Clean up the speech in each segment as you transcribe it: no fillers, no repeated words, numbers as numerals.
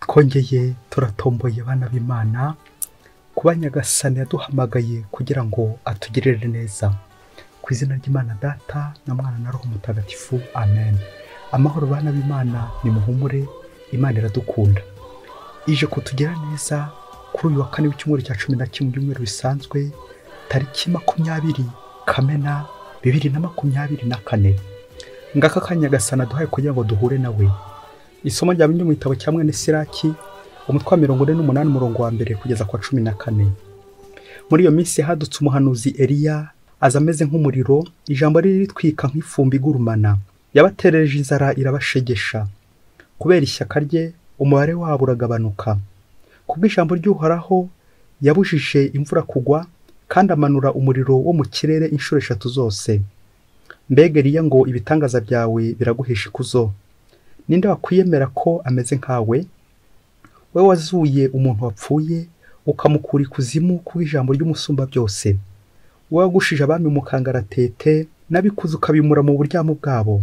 Twongeye turatomboye bana b'Imana kuba Nyagasani yaduhamagaye kugira ngo atugirire neza. Ku izina ry'Imana Data na Mwana na Roho Mutagatifu, amen. Amahoro bana b'Imana, nimuhumure, Imana iradukunda. Ije kutugira neza kuri uyu wa kane w'icyumweru cya 11 mu byumweru bisanzwe, tariki 20 Kamena 2024. Ngaka ka Nyagasani aduhaye kugira ngo duhure nawe. Isomo rya bimwe mu gitabo cya mwene Siraki, umutwe wa 48 umurongo wa mbere kugeza kwa 14. Muri iyo minsi hadutse umuhanuzi Eliya, aza ameze nk'umuriro, ijambo riri ritwika nk'ifumbi igurumana. Yabatereje inzara irabashegesha. Kubera ishyaka rye, umubare wabo uragabanuka. Kubw'ijambo ry'Uhoraho yabujije imvura kugwa, kandi amanura umuriro wo mu kirere inshuro 3 zose. Mbega Eliya ngo ibitangaza byawe biraguhesha ikuzo. Ninde wakwiyemera ko ameze nkawe? We wazuye umuntu wapfuye, ukamukura ikuzimu kubw'ijambo ry'umusumba byose. Wowe wagushije abami mu kangaratete, n'abikuza ukabimura mu buryamo bwabo.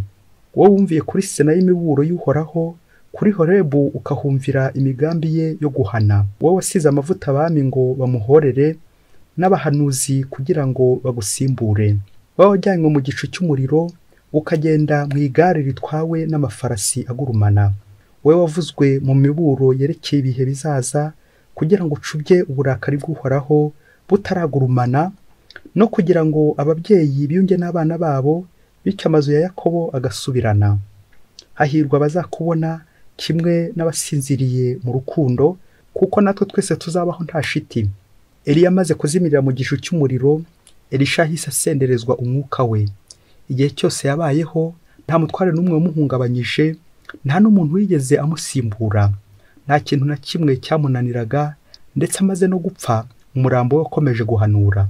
Wowe wumviye kuri sena y'imiburo y'Uhoraho, kuri Horebu ukahumvira imigambi ye yo guhana. Wowe wasize amavuta abami ngo bamuhorere, n'abahanuzi kugira ngo bagusimbure. Wowe wajyanywe mu gicu cy'umuriro, ukagenda mu igare ritwawe n'amafarasi agurumana. Wowe wavuzwe mu miburo yerekeye ibihe bizaza, kugira ngo ucubye uburakari bw'Uhoraho butaragurumana, no kugira ngo ababyeyi biyunge n'abana babo, bityo amazu ya Yakobo agasubirana. Hahirwa abazakubona kimwe n'abasinziriye mu rukundo, kuko natwe twese tuzabaho nta shiti. Eliya amaze kuzimirira mu gicu cy'umuriro, Elisha ahise asenderezwa umwuka we. Igihe cyose yabayeho, nta mutware n'umwe wamuhungabanyije, nta n'umuntu wigeze amusimbura. Nta kintu na kimwe cyamunaniraga, ndetse amaze no gupfa, umurambo we wakomeje guhanura.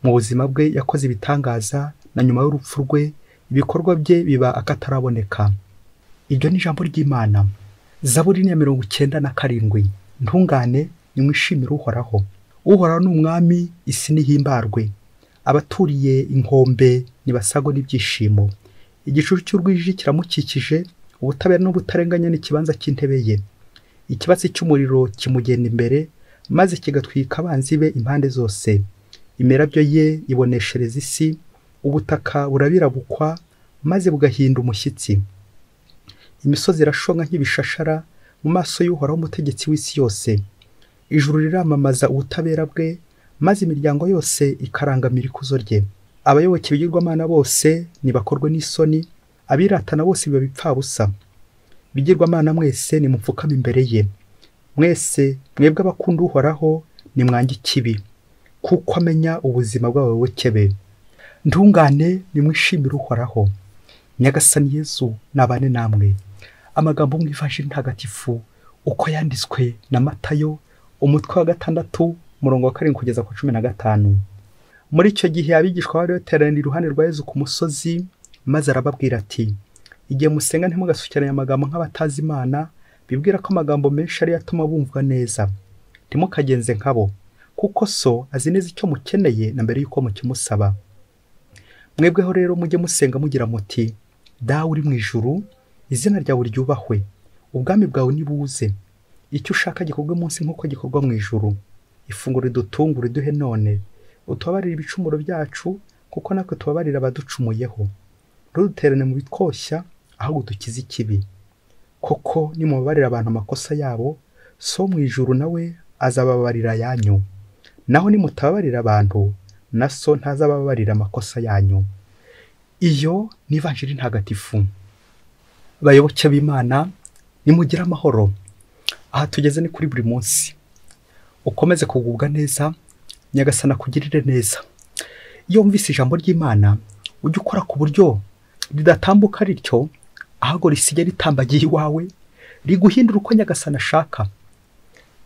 Mu buzima bwe yakoze ibitangaza, na nyuma y'urupfu rwe ibikorwa bye biba akataraboneka. Iryo ni ijambo ry'Imana. Zaburi ya 97. Ntungane nimwishimire Uhoraho. Uhoraho ni umwami, isi nihimbarwe. Abaturiye inkombe nibasagwe n'ibyishimo. Igicucu cy'urwiji kiramukikije, ubutabera n'ubutarenganya n'ikibanza cy'intebe ye. Ikibatsi cy'umuriro kimugenda imbere, maze kigatwika abanzi be impande zose. Imirabyo ye iboneshereza isi, ubutaka burabirabukwa maze bugahinda umushyitsi. Imisozi irashonga nk'ibishashara mu maso y'Uhoraho umutegetsi w'isi yose. Ijuru riramamaza ubutabera bwe, maze imiryango yose ikarangamira ikuzo rye. Abayoboke b'ibigirwamana bose nibakorwe n'isoni, abiratana bose biba bipfabusa. Bigirwamana mwese nimupfukame imbere ye. Mwese mwebwe abakunda Uhoraho nimwange ikibi, kuko amenya ubuzima bw'abayoboke be. Ntungane nimwishimire Uhoraho. Nyagasani Yezu nabane namwe. Amagambo mu Ivanjiri ntagatifu uko yanditswe na Matayo, umutwe wa 6 umurongo wa 7 kugeza ku 15. Muri icyo gihe abigishwa bari bateraniye iruhande rwa Yezu ku musozi, maze arababwira ati: igihe musenga ntimugasukiranye amagambo nk'abatazi Imana, bibwira ko amagambo menshi ari yatuma bumvwa neza. Ntimukagenze nkabo, kuko so azi neza icyo mukeneye na mbere yuko mukimusaba. Mwebweho rero mujye musenga mugira muti: Dawe uri mu ijuru, izina ryawe ryubahwe, ubwami bwawe nibuze, icyo ushaka gikorwe munsi nk'uko gikorwa mu ijuru. Ifunguro ridutunga riduhe none, utubabarire ibicumuro byacu, kuko natwe tubabarira abaducumuyeho. Ntudutererane mu bitwoshya, ahubwo dukize ikibi. Koko nimubabarira abantu amakosa yabo, so mu ijuru nawe azababarira ayanyu. Naho nimutababarira abantu, na so ntazababarira amakosa yanyu. Iyo ni Ivanjiri ntagatifu. Bayoboke b'Imana, nimugire amahoro. Aha tugeze ni kuri buri munsi. Ukomeze kugubwa neza, Nyagasani akugirire neza. Iyo wumvise ijambo ry'Imana, ujye ukora ku buryo ridatambuka rityo, ahubwo risige ritambagiye iwawe, riguhindura uko Nyagasani ashaka.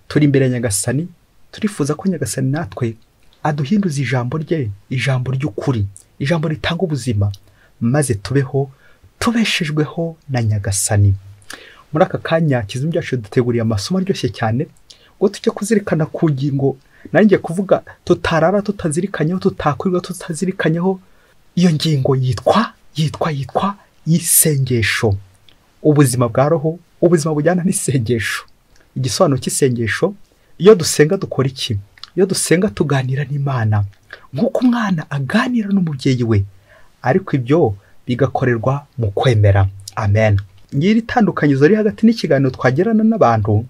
Turi imbere ya Nyagasani, turifuza ko Nyagasani natwe aduhinduza ijambo rye, ijambo ry'ukuri, ijambo ritanga ubuzima, maze tubeho tubeshejweho na Nyagasani. Muri aka kanya Kizima byacu duteguriye amasomo aryoshye cyane, ngo tujye kuzirikana ku ngingo nanjye kuvuga tutarara tutazirikanyeho, tutakwirwa tutazirikanyeho. Iyo ngingo yitwa isengesho. Ubuzima bwa roho, ubuzima bujyana n'isengesho. Igisobanuro cy'isengesho, iyo dusenga dukora iki? Iyo dusenga tuganira n'Imana nk'uko umwana aganira n'umubyeyi we, ariko ibyo bigakorerwa mu kwemera. Amen. Ngiri itandukanyirizo riri hagati n'ikiganiro twagirana n'abantu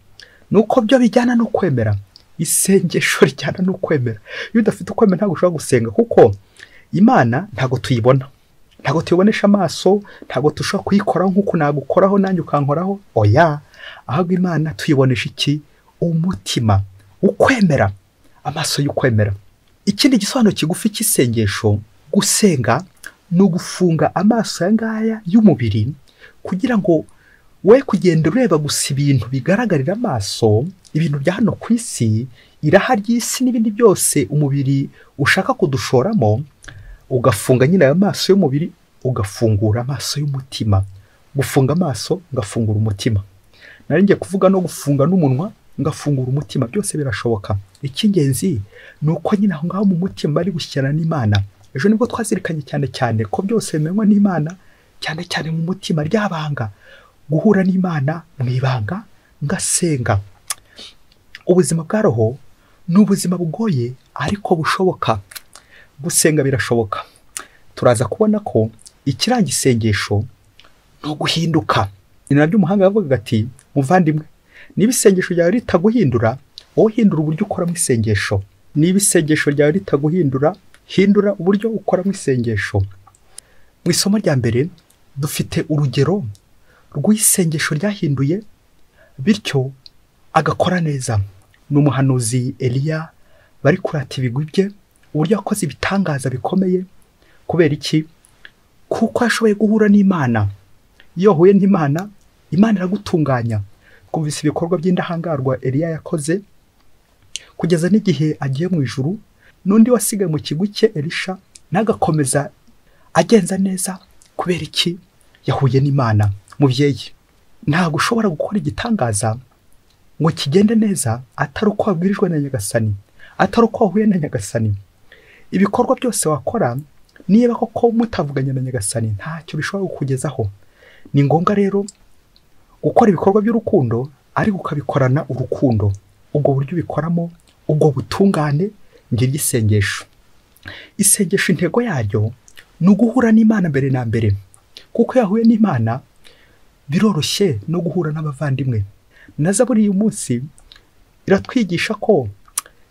ni uko byo bijyana no kwemera. Isengesho rijyana no kwemera. Iyo udafite ukwemera ntabwo ushobora gusenga, kuko Imana ntabwo tuyibona, ntabwo tuyibonesha amaso, ntabwo dushobora kuyikoraho nk'uko nagukoraho nanjye ukankoraho. Oya, ahubwo Imana tuyibonesha iki? Umutima, ukwemera, amaso y'ukwemera. Ikindi gisobanuro kigufi cy'isengesho, gusenga ni ugufunga amaso aya ngaya y'umubiri kugira ngo we kugenda ureba gusa ibintu bigaragarira amaso, ibintu bya hano ku isi, iraha ry'isi n'ibindi byose umubiri ushaka kudushoramo, ugafunga nyine ayo maso y'umubiri, ugafungura amaso y'umutima. Gufunga amaso ngafungura umutima. Nari ngiye kuvuga no gufunga n'umunwa ngafungura umutima, byose birashoboka. Icy'ingenzi ni uko nyine aho ngaho mu mutima bari gushyikirana n'Imana. Ejo nibwo twazirikanye cyane cyane ko byose bimenywa n'Imana, cyane cyane mu mutima, ryabanga guhura n'Imana mu ibanga ngasenga. Ubuzima bwa roho ni ubuzima bugoye ariko bushoboka. Gusenga birashoboka. Turaza kubona ko ikiranga isengesho ni uguhinduka. Ni nabyo umuhanga yavugaga ati, muvandimwe, niba isengesho ryawe ritaguhindura, wowe hindura uburyo ukoramo isengesho. Niba isengesho ryawe ritaguhindura, hindura uburyo ukoramo isengesho. Mu isomo rya mbere dufite urugero rw'isengesho ryahinduye bityo agakora neza. Ni umuhanuzi Eliya, bari kurata ibigwi bye, uburyo yakoze ibitangaza bikomeye. Kubera iki? Kuko yashoboye guhura n'Imana. Iyo wahuye n'Imana, Imana iragutunganya. Twumvise ibikorwa by'indahangarwa Eliya yakoze kugeza n'igihe agiye mu ijuru, n'undi wasigaye mu kigwi cye Elisha nagakomeza agenza neza. Kubera iki? Yahuye n'Imana. Mubyeyi, ntabwo ushobora gukora igitangaza ngo kigende neza atari uko wabwirijwe na Nyagasani, atari uko wahuye na Nyagasani. Ibikorwa byose wakora niba koko mutavuganye na Nyagasani ntacyo bishobora kukugezaho. Ni ngombwa rero gukora ibikorwa by'urukundo ariko ukabikorana urukundo. Ubwo buryo ubikoramo, ubwo butungane, ngiryo isengesho. Isengesho intego yaryo ni uguhura n'Imana mbere na mbere, kuko yahuye n'Imana biroroshye no guhura n'abavandimwe. Na Zaburi uyu munsi iratwigisha ko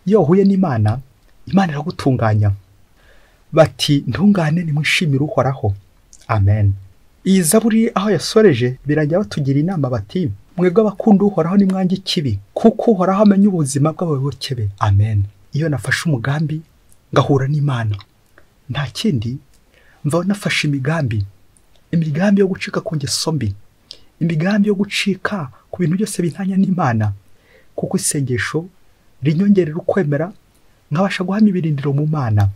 iyo wahuye n'Imana, Imana iragutunganya. Bati ntungane nimwishimire Uhoraho. Amen. Iyi Zaburi aho yasoreje birangira batugira inama bati, mwebwe abakunda Uhoraho nimwange ikibi, kuko Uhoraho amenya ubuzima bw'abayoboke be. Amen. Iyo nafashe umugambi ngahura n'Imana, nta kindi mva nafashe imigambi, imigambi yo gucika ku ngeso mbi, imigambi yo gucika ku bintu byose bintanya n'Imana, kuko isengesho rinyongerera ukwemera nkabasha guhamya ibirindiro mu Mana.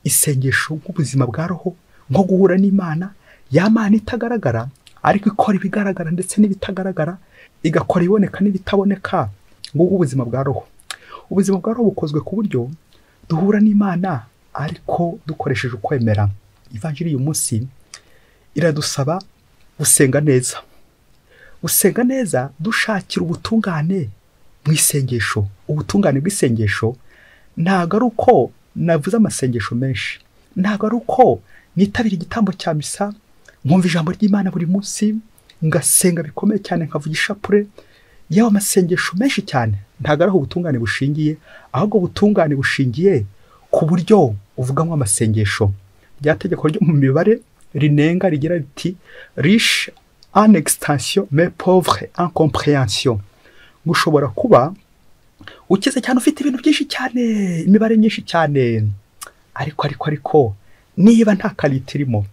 Isengesho nk'ubuzima bwa roho, nko guhura n'Imana, ya Mana itagaragara ariko ikora ibigaragara ndetse n'ibitagaragara, igakora iboneka n'ibitaboneka. Ngubu ubuzima bwa roho. Ubuzima bwa roho bukozwe ku buryo duhura n'Imana ariko dukoresheje ukwemera. Ivanjiri uyu munsi iradusaba gusenga neza. Gusenga neza dushakira ubutungane mu isengesho. Ubutungane bw'isengesho ntabwo ari uko navuze amasengesho menshi, ntabwo ari uko nitabira igitambo cya misa, nkumva ijambo ry'Imana buri munsi, ngasenga bikomeye cyane, nkavuga ishapure, yewe amasengesho menshi cyane. Ntabwo ari aho ubutungane bushingiye, ahubwo ubutungane bushingiye ku buryo uvugamo amasengesho. Rya tegeko ryo mu mibare rinenga rigira riti riche en extension mais pauvre en compréhension. Ushobora kuba ukize cyane, ufite ibintu byinshi cyane, imibare myinshi cyane, ariko niba nta kalite irimo,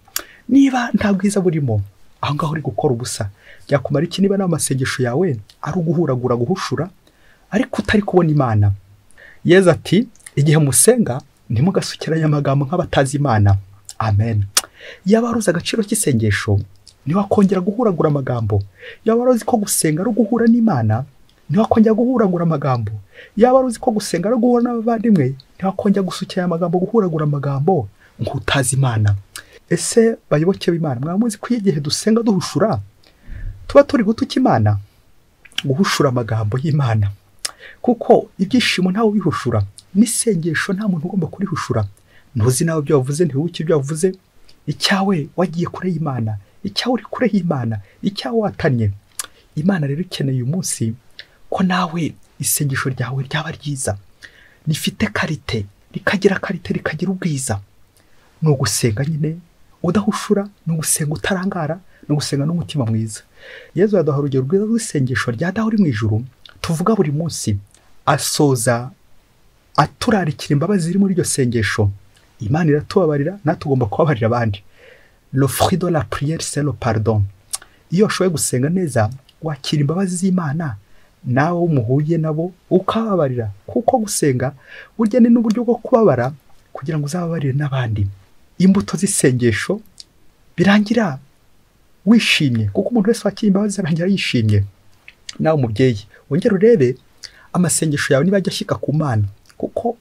niba nta bwiza burimo, aho ngaho uri gukora ubusa. Byakumara iki niba n'amasengesho yawe ari uguhuragura, guhushura, ariko utari kubona Imana? Yezu ati, igihe musenga ntimugasukiranye amagambo nk'abatazi Imana. Amen. Yaba waruzi agaciro cy'isengesho ntiwakongera guhuragura amagambo. Yaba waruzi ko gusenga ari uguhura n'Imana ntiwakongera guhuragura amagambo. Yaba waruzi ko gusenga ari uguhura n'abavandimwe ntiwakongera gusukiranya amagambo, guhuragura amagambo nk'utazi Imana. Ese bayoboke b'Imana, mwaba muzi ko igihe dusenga duhushura tuba turi gutuka Imana? Guhushura amagambo y'Imana, kuko ibyishimo ntawe ubihushura, n'isengesho nta muntu ugomba kurihushura. Ntuzi nawe ibyo wavuze, ntiwibuke ibyo wavuze. Icyawe wagiye kure y'Imana, icyawe uri kure y'Imana, icyawe watanye. Imana rero ikeneye uyu munsi ko nawe isengesho ryawe ryaba ryiza, rifite karite, rikagira karite, rikagira ubwiza. Ni ugusenga nyine udahushura, ni ugusenga utarangara, ni ugusenga n'umutima mwiza. Yezu yaduha urugero rwiza rw'isengesho rya Dawe uri mu ijuru tuvuga buri munsi, asoza aturarikira imbabazi ziri muri iryo sengesho. Imana iratubabarira, natwe tugomba kubabarira abandi. Le fruit de la prière, c'est le pardon. Iyo washoboye gusenga neza, wakira imbabazi z'Imana, nawe muhuye nabo ukababarira, kuko gusenga burya ni n'uburyo bwo kubabara kugira ngo uzababarire n'abandi. Imbuto z'isengesho birangira wishimye, kuko umuntu wese wakira imbabazi arangira yishimye. Nawe umubyeyi wongere urebe amasengesho yawe niba ajya ashyika ku Mana, kuko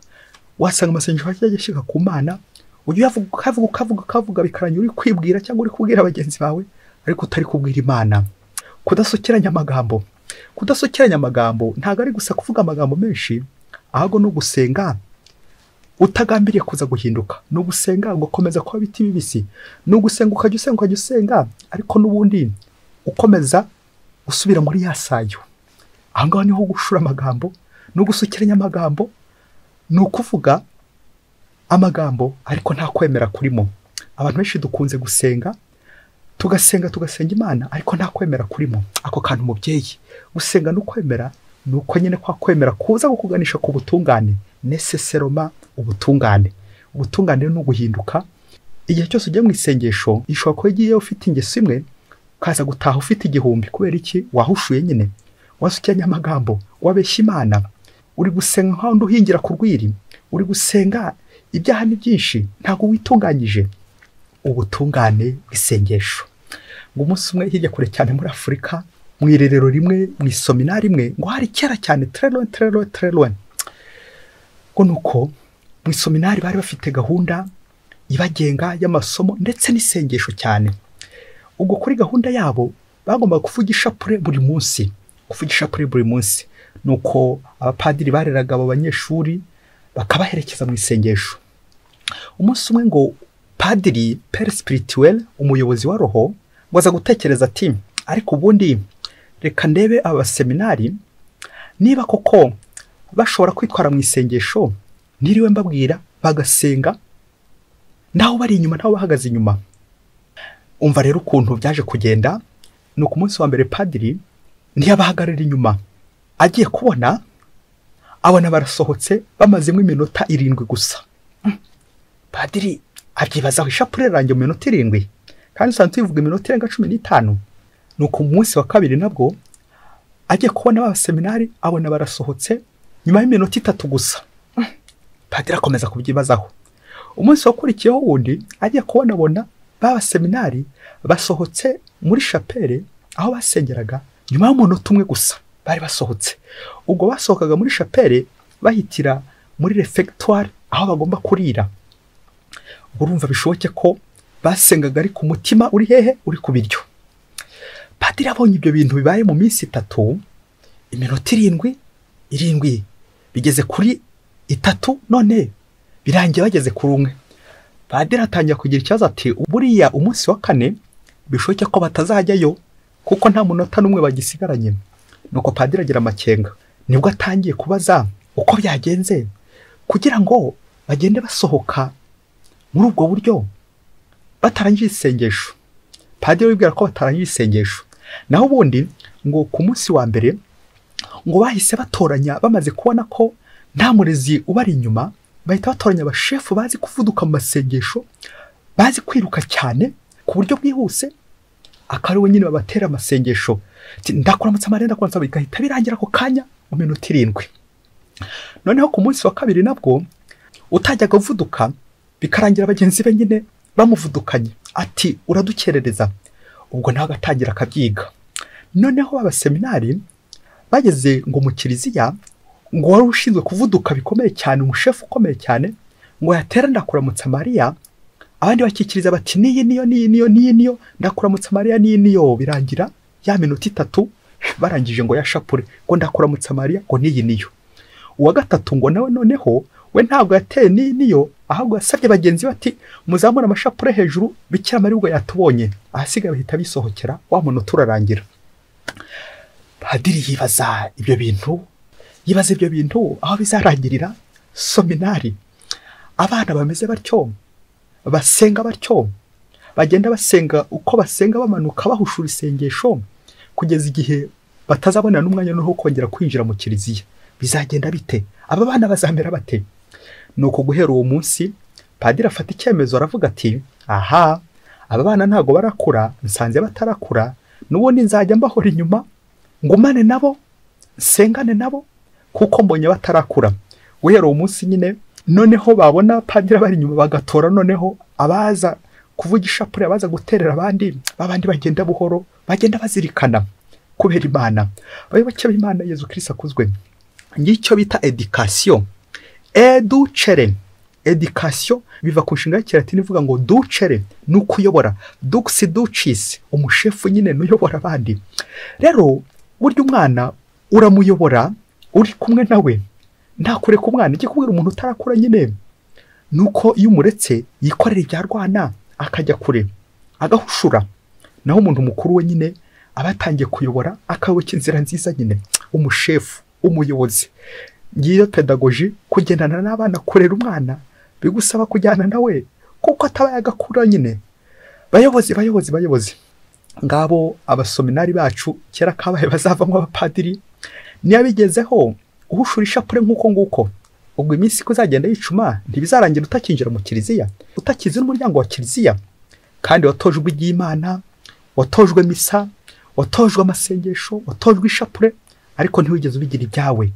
wasanga amasengesho ajya ashyika ku Mana, ujya uyavuga ukavuga ukavuga ukavuga bikarangira uri kwibwira cyangwa uri kubwira bagenzi bawe, ariko utari kubwira Imana. Kudasukiranya amagambo, kudasukiranya amagambo ntabwo ari gusa kuvuga amagambo menshi, ahubwo no gusenga utagambiriye kuza guhinduka, no gusenga ugakomeza kuba biti bibisi, no gusenga ukajya usenga ukajya usenga, ariko n'ubundi ukomeza usubira muri ya sayo. Aho ngaho niho gushura amagambo, no gusukiranya amagambo, ni ukuvuga amagambo ariko nta kwemera kurimo. Abantu benshi dukunze gusenga, tugasenga tugasenga Imana ariko nta kwemera kurimo. Ako kantu umubyeyi, gusenga no kwemera ni uko nyine kwa kwemera kuza kukuganisha ku butungane, necessairement ubutungane. Ubutungane ni uguhinduka. Igihe cyose ugiye mu isengesho, ishobora kuba ugiye ufite ingeso imwe, ukaza gutaha ufite 1000. Kubera iki? Wahushuye nyine, wasukiranye amagambo, wabeshya Imana, uri gusenga nkaho uhingira ku rwiri, uri gusenga ibyaha ni byinshi, ntabwo witunganyije. Ubutungane bw'isengesho. Ngo umunsi umwe hirya kure cyane muri Afurika, mu irerero rimwe, mu isominari rimwe, ngo hari kera cyane, très loin, très loin, très loin. Ngo nuko mu isominari bari bafite gahunda ibagenga y'amasomo ndetse n'isengesho cyane. Ubwo kuri gahunda yabo bagombaga kuvuga ishapure buri munsi, kuvuga ishapure buri munsi. Nuko abapadiri bareraga abo banyeshuri bakabaherekeza mu isengesho. Umunsi umwe ngo padiri père spirituel, umuyobozi wa roho, ngo aza gutekereza ati ariko ubundi reka ndebe abaseminari niba koko bashobora kwitwara mu isengesho, niriwe mbabwira bagasenga naho bari inyuma, naho bahagaze inyuma. Umva rero ukuntu byaje kugenda. Nuko umunsi wa mbere padiri ntiyabahagarara inyuma, agiye kubona abona barasohotse bamazemo iminota 7 gusa. Padiri abyibazaho, ishapure rangiye mu minota 7, kandi usanzwe tubivuga iminota irenga 15. Nuko umunsi wa kabiri nabwo agiye kubona abaseminari abona barasohotse nyuma y'iminota 3 gusa. Padiri akomeza kubyibazaho. Umunsi wakurikiyeho wundi agiye kubona abona b'abaseminari basohotse muri chapelle aho basengeraga nyuma y'umunota umwe gusa bari basohotse. Ubwo basohokaga muri chapelle bahitira muri refectoire aho bagomba kurira. Urumva bishoboke ko basengaga ari ku mutima uri hehe? Uri ku biryo. Padiri abonye ibyo bintu bibaye mu minsi 3, iminota 7 7 bigeze kuri 3, none birangiye bageze kuri 1. Padiri atangira kugira ikibazo ati buriya umunsi wa 4 bishoboke ko batazajyayo kuko nta munota n'umwe bagisigaranye. Nuko padiri agira amakenga, nibwo atangiye kubaza uko byagenze kugira ngo bagende basohoka muri ubwo buryo batarangije isengesho. Padiri wibwira ko batarangije isengesho, naho ubundi ngo ku munsi wa mbere ngo bahise batoranya, bamaze kubona ko nta murezi ubari inyuma, bahita batoranya abashefu bazi kuvuduka mu masengesho, bazi kwiruka cyane ku buryo bwihuse, akari we nyine babatera amasengesho. Ndakuramutsa Mariya, ndakuramutsa, bigahita birangira ako kanya mu minota 7. Noneho ku munsi wa kabiri nabwo utajyaga uvuduka bikarangira bagenzi be nyine bamuvudukanye ati uradukerereza. Ubwo nawe agatangira akabyiga. Noneho abaseminari bageze ngo mu kiliziya, ngo wari ushinzwe kuvuduka bikomeye cyane, umushefu ukomeye cyane, ngo yatera ndakuramutsa Mariya, abandi bakikiriza bati niyi niyo niyi niyo niyi niyo, ndakuramutsa Mariya niyi niyo, birangira ya minota 3 Barangije ngo yashapure ngo ndakuramutsa Mariya ngo n'iyi niyo. Uwa gatatu ngo nawe noneho we ntabwo yateye n'iyi niyo, ahubwo yasabye bagenzi bati muzamure amashapure hejuru, Bikira Mariya ubwo yatubonye. Ahasigaye bahita bisohokera, wa muntu turarangira. Padiri yibaza ibyo bintu, yibaza ibyo bintu aho bizarangirira. Seminari abana bameze batyo, basenga batyo, bagenda basenga uko basenga, bamanuka bahushura isengesho kugeza igihe batazabona n'umwanya no kongera kwinjira mu kiliziya. Bizagenda bite? Aba bana bazamera bate? Nuko guhera uwo munsi padiri afata icyemezo, aravuga ati aha, aba bana ntago barakura, nsanze batarakura, n'ubundi nzajya mbahora inyuma, ngumane nabo, nsengane nabo, kuko mbonye batarakura. Guhera uwo munsi nyine noneho babona padiri bari inyuma bagatora noneho abaza kuvuga ishapure, abaza guterera abandi, babandi bagenda buhoro, bagenda bazirikana kubera Imana. Abayoboke b'Imana, Yezu Kristo akuzwe. Ngicyo bita education, educere. Education biva ku nshinga y'ikilatini ivuga ngo ducere, ni ukuyobora, dux ducis, umushefu nyine nuyobora abandi. Rero burya umwana uramuyobora uri kumwe nawe, ntakureka umwana. Icyo kubwira umuntu utarakura nyine nuko iyo umuretse yikorera ibyarwana akajya kure agahushura, naho umuntu mukuru we nyine aba atangiye kuyobora, akayoboka inzira nziza nyine, umushefu, umuyobozi. Ngiyo pedagogy, kugendana n'abana, kurera umwana bigusaba kujyana nawe kuko ataba yagakura nyine. Bayobozi, bayobozi, bayobozi, ngabo abasominari bacu kera kabaye bazavamo abapadiri. Niyabigezeho uhushura ishapure nk'uko nguko, ubwo iminsi ko izagenda yicuma ntibizarangira utakinjira mu kiliziya, utakizi n'umuryango wa kiliziya, kandi watojwe iby'Imana, watojwe misa, watojwe amasengesho, watojwe ishapure, ariko ntiwigeze ubigira ibyawe,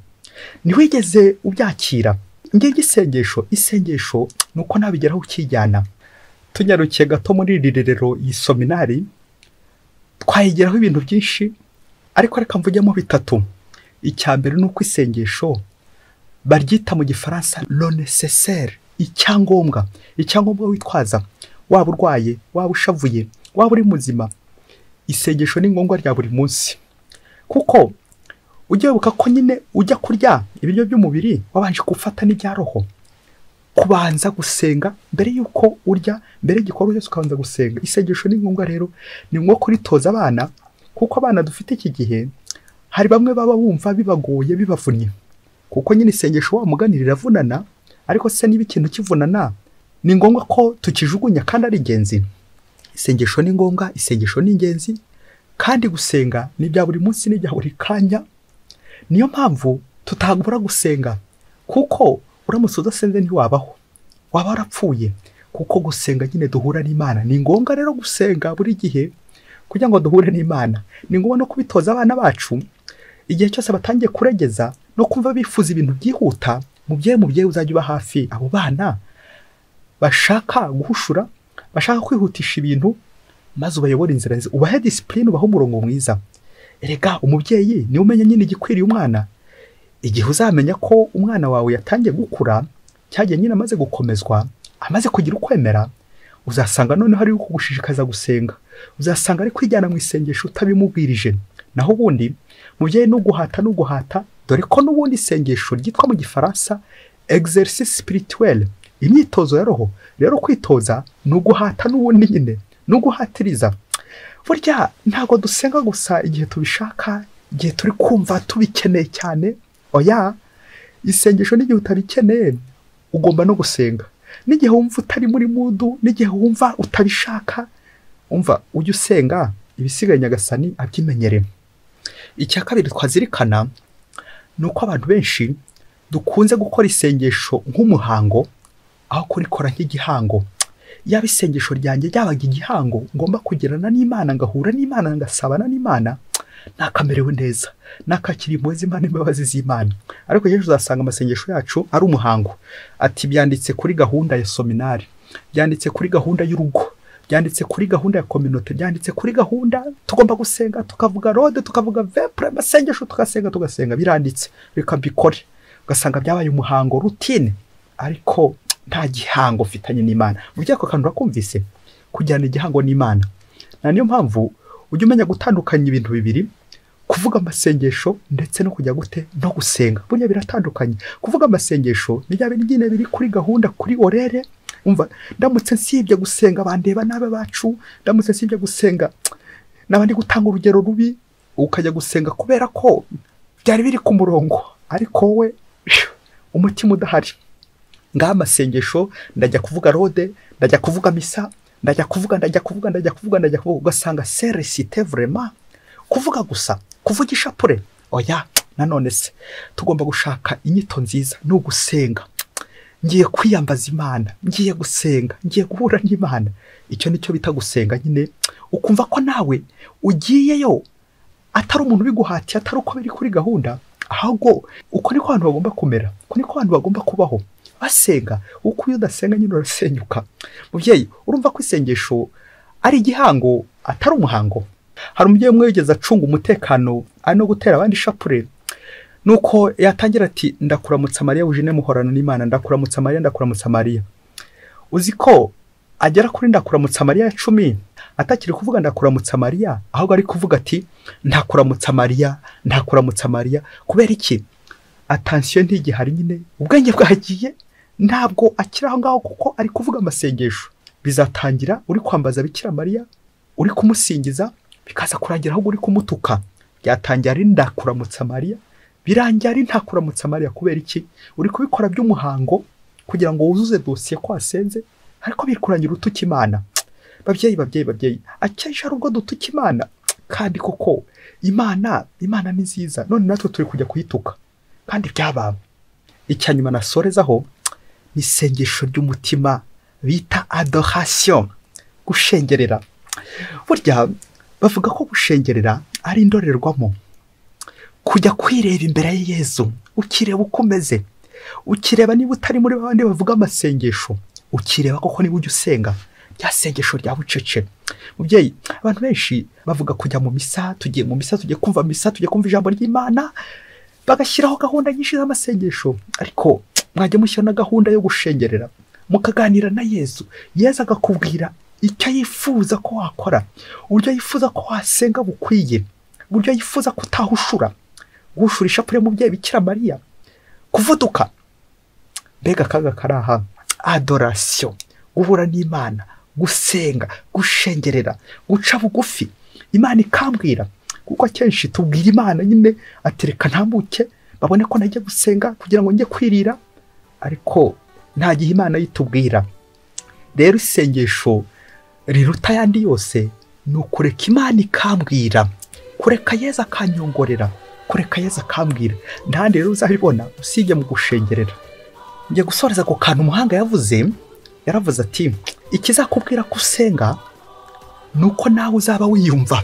ntiwigeze ubyakira. Ngiryo isengesho, isengesho nuko nabigeraho ukijyana. Tunyarukiye gato muri iri rerero y'iseminari, twayigeraho ibintu byinshi, ariko reka mvugemo bitatu. Icya mbere ni uko isengesho baryita mu gifaransa le nécessaire, icyangombwa. Icyangombwa witwaza, waba urwaye, waba ushavuye, waba uri muzima, isengesho ni ngombwa rya buri munsi. Kuko ujye wibuka ko nyine ujya kurya ibiryo by'umubiri wabanje gufata n'ibya roho. Kubanza gusenga mbere yuko urya, mbere y'igikorwa cyose ukabanza gusenga. Isengesho ni ngombwa rero, ni ngombwa kuritoza abana, kuko abana dufite iki gihe hari bamwe baba bumva bibagoye, bibavunnye, kuko nyine isengesho wa mugani riravunana. Ariko se niba ikintu kivunana ni ngombwa ko tukijugunya kandi ari ingenzi. Isengesho ni ngombwa, isengesho ni ingenzi, kandi gusenga ni bya buri munsi, ni bya buri kanya. Niyo mpamvu tutagomba gusenga, kuko uramutse udasenze ntiwabaho, waba warapfuye. Kuko gusenga nyine duhura n'Imana. Ni ngombwa rero gusenga buri gihe kugira ngo duhure n'Imana. Ni ngombwa no kubitoza abana bacu igihe cyose batangiye kuregeza no kumva bifuza ibintu byihuta. Mubyeyi, mubyeyi uzajya uba hafi abo bana bashaka guhushura, bashaka kwihutisha ibintu, maze ubayobore inzira nziza, ubahe discipline, ubahe umurongo mwiza. Erega umubyeyi niwe umenya nyine igikwiriye umwana. Igihe uzamenya ko umwana wawe yatangiye gukura, cyagiye nyine amaze gukomezwa, amaze kugira ukwemera, uzasanga noneho ari kugushishikaza gusenga, uzasanga ari kwijyana mu isengesho utabimubwirije. Naho ubundi mubyeyi nuguhata nuguhata, dore ko n'ubundi isengesho ryitwa mu gifaransa exercice spirituel, imyitozo ya roho. Rero kwitoza nuguhata n'ubundi nyine, nuguhatiriza. Burya ntago dusenga gusa igihe tubishaka, igihe turi kumva tubikeneye cyane. Oya, isengesho n'igihe utabikeneye ugomba no gusenga. N'igihe wumva utari muri mudu, n'igihe wumva utabishaka, umva ujye usenga, ibisigaye Nyagasani abyimenyere. Icya kabiri twazirikana ni uko abantu benshi dukunze gukora isengesho nk'umuhango aho kurikora nk'igihango. Yaba isengesho ryanjye ryabaga igihango ngomba kugirana n'Imana, ngahura n'Imana, ngasabana n'Imana, nakamerewe neza, nakakira impuhwe z'Imana, imbabazi z'Imana. Ariko kenshi uzasanga amasengesho yacu ari umuhango. Ati byanditse kuri gahunda ya seminari, byanditse kuri gahunda y'urugo, byanditse kuri gahunda ya communauté, byanditse kuri gahunda tugomba gusenga, tukavuga rode, tukavuga vepre, amasengesho tugasenga, tugasenga, biranditse, reka mbikore. Ugasanga byabaye umuhango, routine, ariko nta gihango mfitanye n'Imana. Mu byako kantu urakumvise kujyana igihango n'Imana. Na niyo mpamvu ujye umenya gutandukanya ibintu bibiri, Kuvuga amasengesho ndetse no kujya gute no gusenga burya biratandukanye. Kuvuga amasengesho ni bya bintu nyine biri kuri gahunda, kuri orere. Umva, ndamutse nsibye gusenga bandeba nabe bacu, ndamutse nsibye gusenga nabandi gutanga urugero rubi, ukajya gusenga kubera ko byari biri ku murongo, ariko we umutima udahari. Ngaha amasengesho, ndajya kuvuga rode, ndajya kuvuga misa, ndajya kuvuga, ndajya kuvuga, ndajya kuvuga, ndajya kuvuga, ugasanga c'est récité vraiment. Kuvuga gusa, kuvuga ishapure, oya. Nanone se tugomba gushaka inyito nziza, ni ugusenga. Ngiye kwiyambaza Imana, ngiye gusenga, ngiye guhura n'Imana. Icyo nicyo bita gusenga nyine, ukumva ko nawe ugiyeyo atari umuntu ubiguhatiye, atari uko biri kuri gahunda, ahubwo uko niko abantu bagomba kumera, uko niko abantu bagomba kubaho basenga. Uko iyo udasenga nyine urasenyuka. Mubyeyi, urumva ko isengesho ari igihango, atari umuhango. Hari umubyeyi umwe wigeze acunga umutekano ari no gutera abandi ishapure, nuko yatangira ati ndakuramutsa Mariya wujine muhorana n'Imana, ndakuramutsa Mariya, ndakuramutsa Mariya. Uzi ko agera kuri ndakuramutsa Mariya ya 10 atakiri kuvuga ndakuramutsa Mariya, ahubwo ari kuvuga ati ntakuramutsa Mariya, ntakuramutsa Mariya. Kubera iki? Attention ntigihari nyine, ubwenge bwagiye, ntabwo akiri aho ngaho kuko ari kuvuga amasengesho. Bizatangira uri kwambaza Bikira Mariya, uri kumusingiza, bikaza kurangira ahubwo uri kumutuka. Byatangira ari ndakuramutsa Mariya, birangira ari ntakuramutsa Mariya. Kubera iki? Uri kubikora by'umuhango kugira ngo wuzuze dosiye ko wasenze, ariko bikurangira utuka Imana. Babyeyi, babyeyi, babyeyi, akenshi hari ubwo dutuka Imana, kandi koko Imana ni nziza, none natwe turi kujya kuyituka kandi byaba. Icya nyuma nasorezaho ni isengesho ry'umutima bita adoration, gushengerera. Burya bavuga ko gushengerera ari indorerwamo, kujya kwireba imbere ya Yezu, ukireba uko umeze, ukireba niba utari muri bandi bavuga amasengesho, ukireba koko niba ujya usenga rya sengesho rya bucece. Mubyeyi, abantu benshi bavuga kujya mu misa, tugiye mu misa, tugiye kumva misa, tugiye kumva ijambo ry'Imana, bagashyiraho gahunda nyinshi z'amasengesho, ariko mwajya mushyira na gahunda yo gushengerera, mukaganira na Yezu. Yezu agakubwira icyo yifuza ko wakora, uburyo yifuza ko wasenga bukwiye, uburyo yifuza ko utahushura, gushura ishapure mubyeyi Bikira Mariya, kuvuduka. Mbega akaga kari aha! Adoration, guhura n'Imana, gusenga, gushengerera, guca bugufi, Imana ikambwira. Kuko akenshi tubwira Imana nyine atereka ntambuke babone ko najya gusenga kugira ngo njye kwirira, ariko nta gihe Imana yitubwira. Rero isengesho riruta ayandi yose ni ukureka Imana ikambwira, kureka Yezu akanyongorera, kureka Yezu akambwira. Ntandi rero uzabibona usibye mu gushengerera. Ngiye gusoreza ku kantu umuhanga yavuze, yaravuze ati ikizakubwira ko usenga ni uko nawe uzaba wiyumva.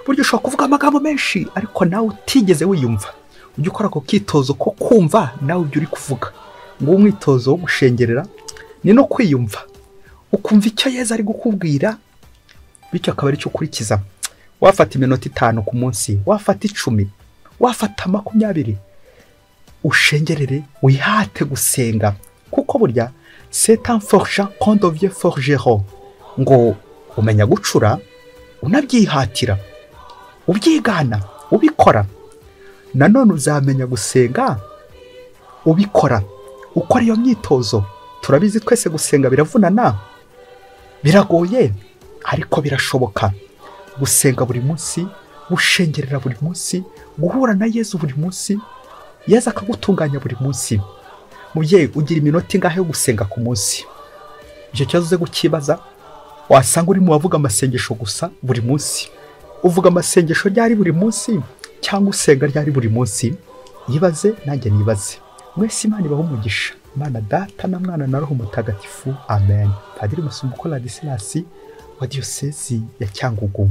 Burya ushobora kuvuga amagambo menshi ariko nawe utigeze wiyumva. Ujye ukora ako kitozo ko kumva nawe ibyo uri kuvuga. Ngo umwitozo wo gushengerera ni no kwiyumva, ukumva icyo Yezu ari gukubwira, bityo akaba ari cyo ukurikiza. Wafata iminota 5 ku munsi, wafata 10, wafata 20, ushengerere, wihate gusenga. Kuko burya c'est un forgeant qu'on devient forgeron, ngo umenya gucura unabyihatira, ubyigana, ubikora. Nanone uzamenya gusenga ubikora, ukora iyo myitozo. Turabizi twese gusenga biravunana, biragoye, ariko birashoboka. Gusenga buri munsi, gushengerera buri munsi, guhura na Yezu buri munsi, Yezu akagutunganya buri munsi. Mubyeyi, ugira iminota ingahe yo gusenga ku munsi? Icyo kibazo uze gukibaza. Wasanga uri mu bavuga amasengesho gusa buri munsi. Uvuga amasengesho ryari buri munsi, cyangwa usenga ryari buri munsi? Yibaze, nanjye nibaze. Mwese Imana ibahe umugisha. Imana Data na Mwana na Roho Mutagatifu. Amen. Padiri Masumbuko Ladislas wa Diyosezi ya Cyangugu.